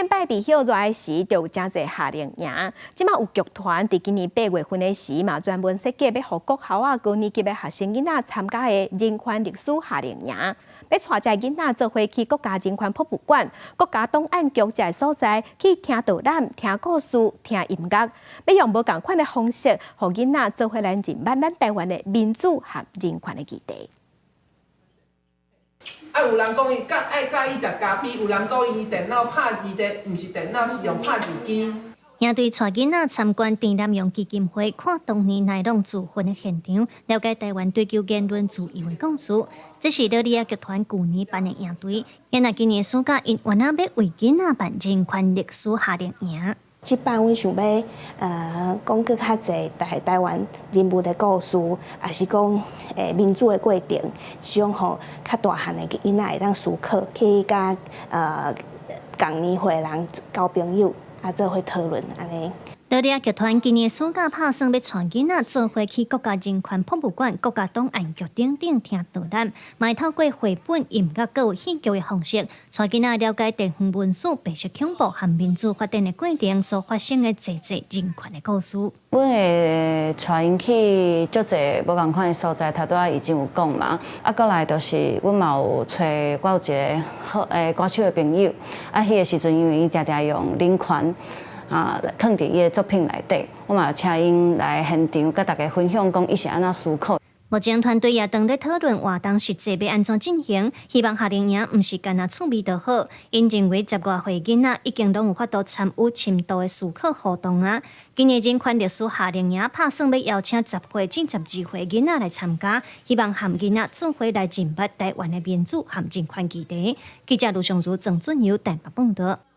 擺佇歇熱的時，就有誠濟夏令營。這馬有劇團佇今年8月份的時，嘛專門設計欲予國校仔高年級的學生囡仔參加的人權歷史夏令營，欲帶遮囡仔做伙去國家人權博物館、國家檔案局遮所在去聽導覽、聽故事、聽音樂，欲用無仝款的方式，予囡仔做伙來認捌咱台灣的民主和人權的議題。啊，有人講伊教愛教伊食咖啡，有人講伊電腦拍字這毋是電腦，是用拍字機。營隊帶囡仔參觀鄭南榕基金會，看當年內朗自焚的現場，了解台灣追求言論自由的故事。這是蘆里仔劇團舊年辦的營隊，𪜶若今年暑假𪜶原來欲為囡仔辦人權歷史夏令營。這擺阮想欲講閣較濟台灣人物的故事，抑是講民主的過程，這種予較大漢的囡仔會當思考，去佮仝年歲人交朋友，啊，做伙討論按呢。蘆里仔劇團今年暑假拍算欲帶囡仔做伙去國家人權博物館、國家檔案局等等聽導覽，嘛透過繪本、音樂閣有戲劇的方式，帶囡仔了解地方文史、白色恐怖和民主發展的過程所發生的濟濟人權的故事。阮會帶𪜶去足濟無仝款的所在，頭拄仔已經有講嘛。啊，閣來就是阮嘛有揣我有一个好歌手的朋友，啊，彼个時陣因為伊定定用人權啊，囥佇伊的作品內底，我嘛有請𪜶來現場佮大家分享，講伊是按怎思考。目前團隊也當咧討論活動實際欲按怎進行，希望夏令營毋是干焦趣味就好。𪜶認為十外歲囡仔已經攏有法度參與深度的思考活動啊。今年人權歷史夏令營拍算欲邀請10歲至12歲囡仔來參加，希望和囡仔做伙來認捌台灣的民主和人權議題。記者盧尚如、鄭俊友台北報導。